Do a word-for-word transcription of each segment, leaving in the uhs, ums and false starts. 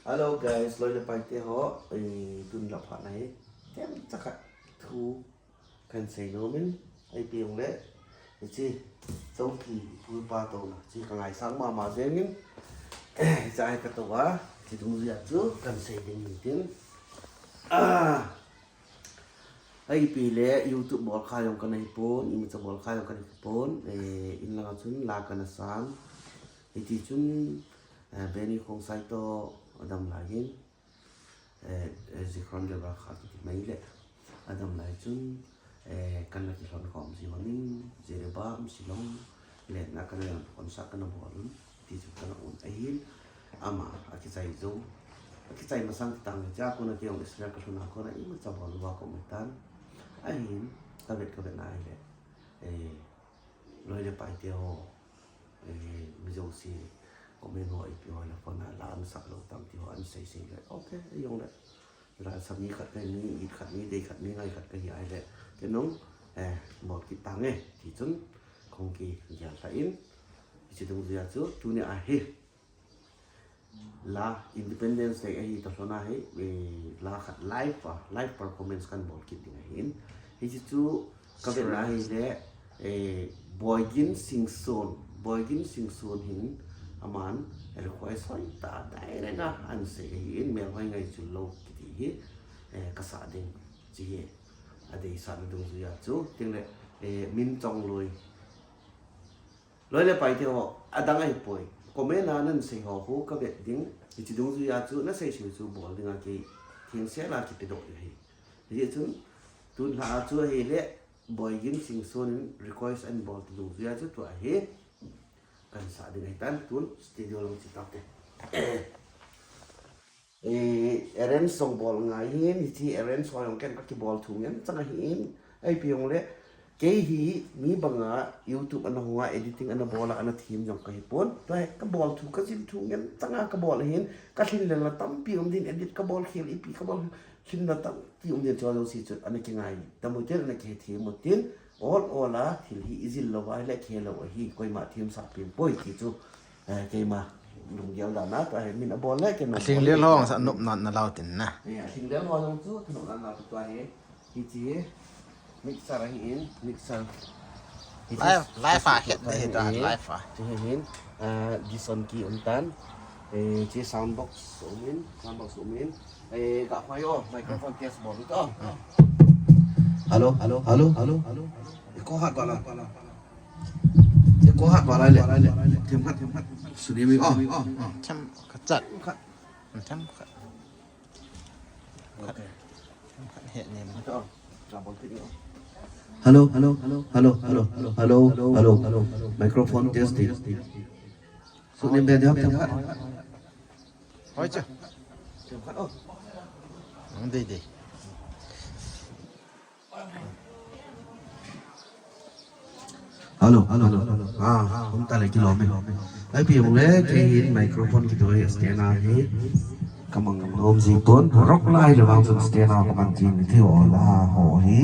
Hello guys, loi le pai te ho, eh, tun la phat na hi. Themcha khat thu kahin sei nom in, ipi hung le, hiche, chongpi, pu pa touna, hiche ka ngaisang mama jeng in, hiche hi ka tou a, hiche dungjuia chu kahin sei ding in tin. Ah, ipi le YouTube bol kha jong kana hi pon, imacha bol kha jong kana hi pon, eh, in langa chun la kana san. Hiti chun, eh, Benny Khongsai toh adam lai in, eh, eh, Zikhron Debbarkha kiti mai le adam lai chun, eh, kana kilhon khom ji hon in, Jiribam, Shillong, le na kana jong concert kana bol un. Ti chu kana um ahin, ama, akichai jou. Akichai masang ti tang le, cha kona kei jong Israel kalhun a kona imacha bol uva ka um tan. Ahin, kavet, kavet na ahile, eh, loi le pai te ho, eh, mi jouse, comment ho, ipi ho le phone a la ana sak lou tam ti ho ana sei sei le. Okay, jong le. Lalsa mi khat kahi, mi it khat, mi dei khat, mi ngai khat kahi ahile, kei jong, eh, bol kit tange, ti chun, kong kigel lha in, hiche dungjuia chu, tuni a hi, la Independence Day ahi toh lhon a hi, eh, la khat live a, live performance kahin bol kit ding ahin. Hiche chu, kavet na ahile, eh, Boigin Singson, Boigin Singson hin aman request hoi tah direct a ana sei ahin, Melhoi Ngaichul Lou kiti hi, eh, kasah ding, hiche hi adeisah na dungjuia chu, tin le, eh, Minchongloi. Loi le pai te ho, adang ahipoi. Comment a nasei ho khu kavet ding, hiche dungjuia chu nasei sei chu bol ding a kei thengsel a kipedoh ding ahi. Hijeh chun, tun lha a chu ahile, Boigin Singson in request ana bol ti dungjuia chu tua hi kahin sah ding ahitan, tun studio lang che taute. Eh, arrange jong bol ngai hin, hiche arrange ho jong ken kakibol thu ngen chang ahin, ipi hung le, kei hi mi banga YouTube ana hung a editing ana bol a ana them jong kahi pon, tua hi kabol thu, kajil thu ngen chang a kabol ahin, kalhin le la tampi um din, edit kabol khel, ipi kabol lhin la tampi um din, chu jouse chu ana kingai dam u tin, ana kihethem u tin, ol ol a thil hi ijil lou va ahile kihe lou ahi, koima themsah pen poi ti chu, eh, keima lunggel dan a, tua hi min abol le kei nung. Alhinglel ho sa nop nan na lau tin na. Eh, alhinglel ho jong chu thanop nan lau tua hi. Hiche mixer ahin, mixer. Live, live a het ding ahi tua, live a. Hiche hin, ah, Dison ki um tan. Eh, hiche sound box um in, sound box um in. Eh, ga hoi o, microphone test bol u to. Hello, hello, hello, hello, hello. Echo hat bol a. Echo hat bol a le. Them khat, them khat. Suni mi o. Them khat chat. Them khat. Them khat. Okay. Them khat het ni. Hello, hello, hello, hello, hello, hello, hello. Microphone testing. Sunim be diam them khat. Hoi chu. Them khat o. Ang dei dei. Hello, hello, hello. Ah, hung ta le kilom e. Ipi hung le, kei hin microphone kidoi stand a hi. Kamang nom ji pon, rock lai le vang chun stand a kaman chin thi o la ho hi.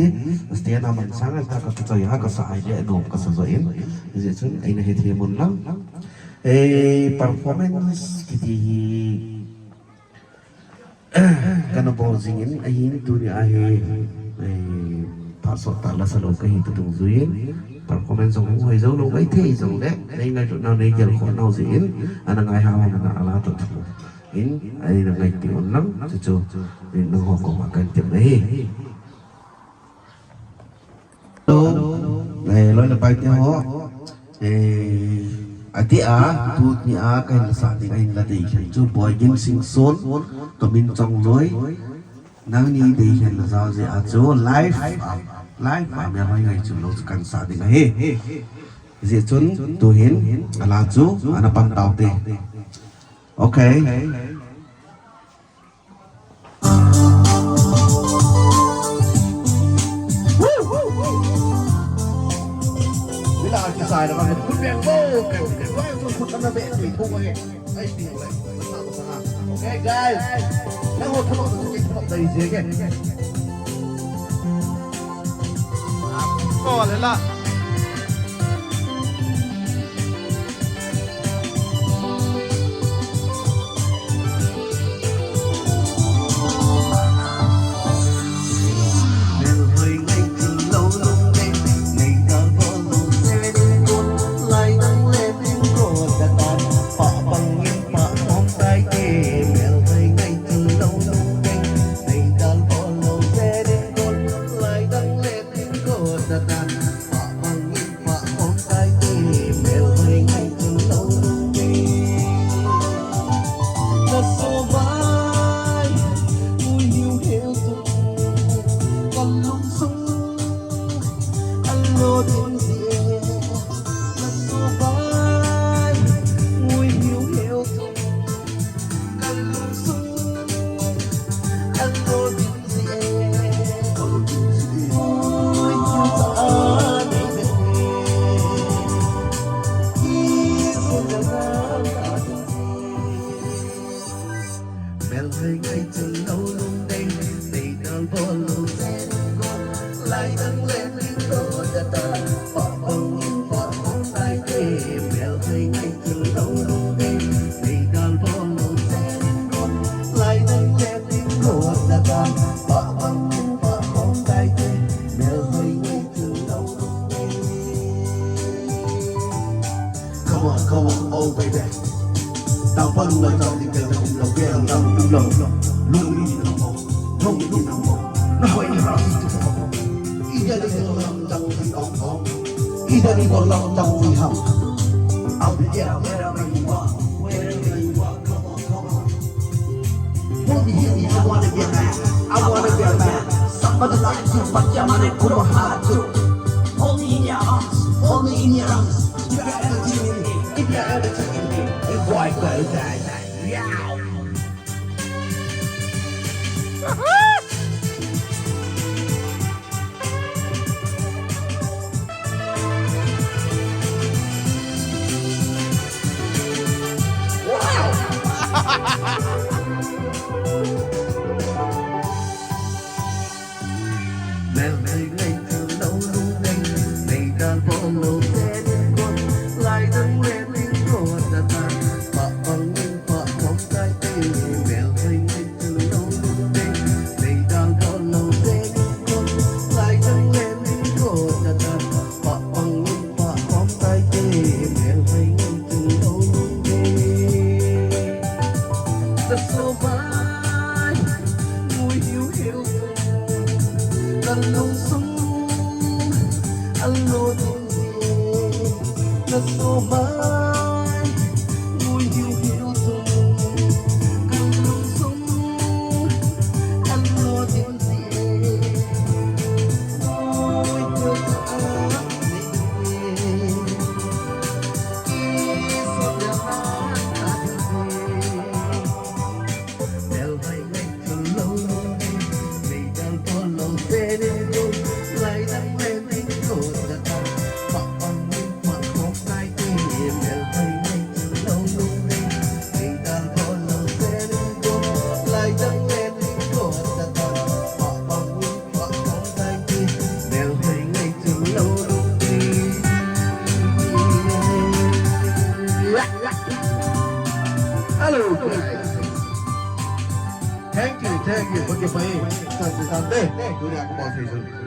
Stand a man sang ta ka choi ha kasa ai le nom kasa jo in. Hijeh chun eina hethem un lang. Eh, performance kiti hi kana bol jing in ahin, tuni a hi, eh, phat sot tah lasa lou kahi toh dungjuiyin, performance jong hung hoi jou lou maithei jongle, nei ngailutnau nei gelkhoh nau jeh in, ana ngai hao hon ana ala toh thu in, eina ngaipeh un lang, chuchu, eh, nangho koma kahin tep ahi. Hello. Eh, loi le pai te ho. Eh, ati a, tuni a kahin lasah ding, kahin la dei khen chu Boigin Singson, Tomin Chongloi. Nangni dei khen la jao jeh a chu live a, live a Melhoi Ngaichul Lou chu kahin sah ding ahi. Hijeh chun tuhin ala chu ana pan taute. Okay. Okay, guys. Tangpang na tang di ka na um lo, kaya ang tang um lo. Lung ni na mo, lung ni na mo. Na hoy na ra si tu mo. Ida ni ko lam tang di ong ong. Ida ni ko lam tang di ham. I'll be there wherever you are, wherever you are. Come on, come on. Hold me here, I wanna be a man. I wanna be a man. Somebody like you, but your money could have had you. Hold me in your arms, hold me in your arms. If you are everything in me, if you are everything in me, if I go die, yeah. Hello, guys. Thank you, thank you. Okay, bye. Sante, sante. Good night, come on, station.